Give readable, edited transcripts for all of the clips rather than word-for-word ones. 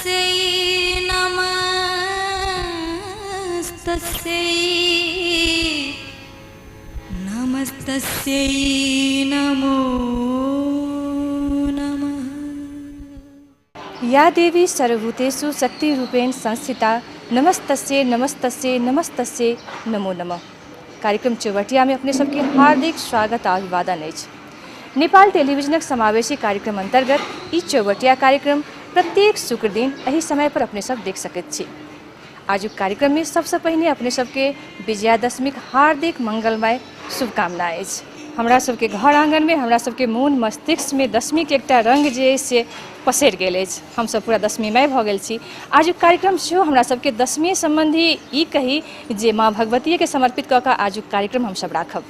नमस्तस्यै नमस्तस्यै नमस्तस्यै नमो नमः। या देवी सर्वभूतेषु शक्तिरूपेण संस्थिता नमस्तस्यै नमस्तस्यै नमस्तस्यै नमो नमः। कार्यक्रम चौबटिया में अपने सबके हार्दिक स्वागत आ अभिवादन अछि। नेपाल टेलीविजनक समावेशी कार्यक्रम अंतर्गत ई चौबटिया कार्यक्रम प्रत्येक शुक्र दिन एहि समय पर अपने सब देख सकैत छी। आजुक कार्यक्रम में सबसँ पहिने अपने सबके विजयादशमीक हार्दिक मंगलमय शुभकामना अछि। हमरा सबके घर आंगन में हमरा सबके मोन मस्तिष्क में दशमी के एकटा रंग जे अछि से पसरि गेल अछि। हमसब पूरा दशमीमय भऽ गेल छी। आजुक कार्यक्रम सेहो हमरा सबके दशमी सम्बन्धी ई कही जे माँ भगवतीके समर्पित कऽ कऽ आजुक कार्यक्रम हमसब राखब।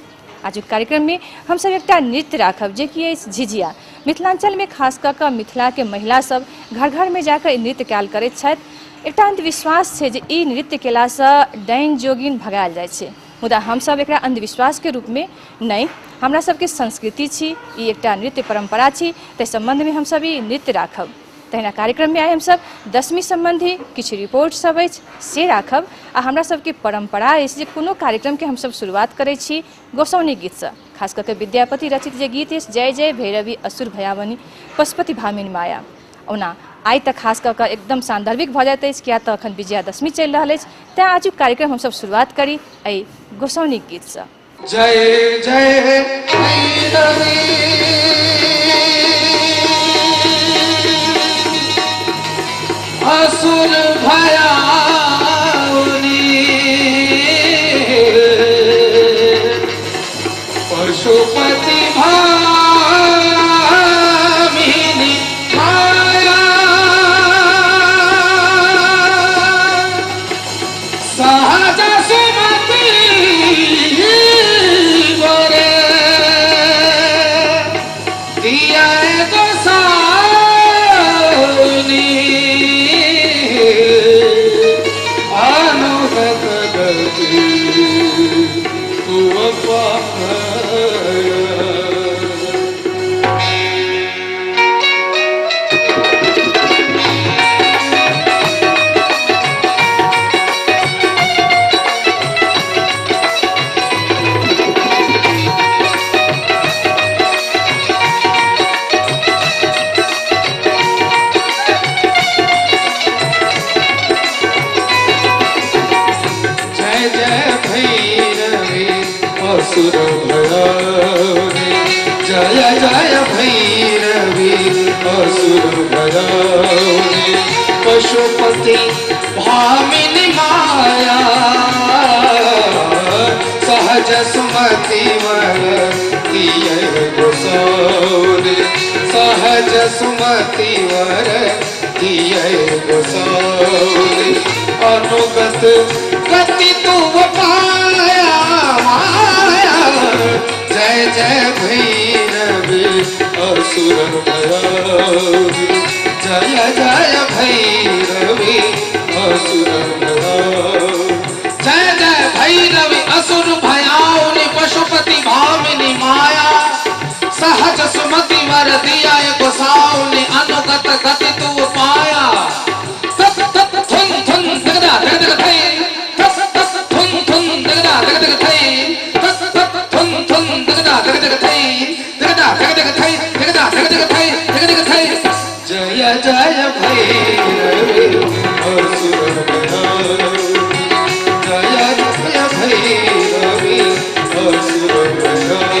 आजुक कार्यक्रममे हमसब एकटा नृत्य राखब जे कि अछि झिझिया। मिथिलाञ्चलमे खास कऽ कऽ मिथिलाके महिला सब घर घरमे जाकऽ ई नृत्य कयल करैत छथि। एकटा अन्धविश्वास छै जे ई नृत्य केलासँ डाइन जोगिन भगायल जाइ छै, मुदा हमसब एकरा अन्धविश्वासके रूपमे नहि, हमरा सबके संस्कृति छी, ई एकटा नृत्य परम्परा छी, ताहि सम्बन्धमे हमसब ई नृत्य राखब। तहिना कार्यक्रममे आइ हमसब दशमी सम्बन्धी किछु रिपोर्ट सब अछि से राखब। आ हमरा सबके परम्परा अछि जे कोनो कार्यक्रमके हमसब शुरुआत करै छी गोसाउनी गीतसँ, खास कऽ के विद्यापति रचित जे गीत अछि जय जय भैरवी असुर भयावनी पशुपति भामिनी माया। ओना आइ तऽ खास कऽ कऽ एकदम सान्दर्भिक भऽ जाइत अछि, किया तऽ अखन विजयादशमी चलि रहल अछि, तैँ आजुक कार्यक्रम हमसब शुरुआत करी एहि गोसाउनी गीतसँ। जय जय भैरवी असुर भयाउनी पशुपति भामिनी माया सहज सुमति वर दिया गोसाउनी अनुगत गति तुव पाया। जय जय भैरवी असुर भयाउनी जय जय भैरवी असुर भयाउनी पशुपति भामिनी माया सहज सुमति वर दिय गोसाउनी सहज सुमति वर दिय गोसाउनी अनुगत गति तुव पाया माया जय जय भैरवी असुर भयाउनी जय जय भैरवी असुर भयाउनी जय जय भैरवी असुर भयाउनी पशुपति भामिनी माया सहज सुमति वर दिया गोसाउनी अनुगत गति तू पाया। तत तत थुन थुन दगदा दग दग थै तत तत थुन थुन दगदा दग दग थै तत तत थुन थुन दगदा दग दग थै दगदा दग दग थै दगदा दग दग थै दग दग थै जय जय भैरवी असुर भयाउनी जय जय भैरवी असुर भयाउनी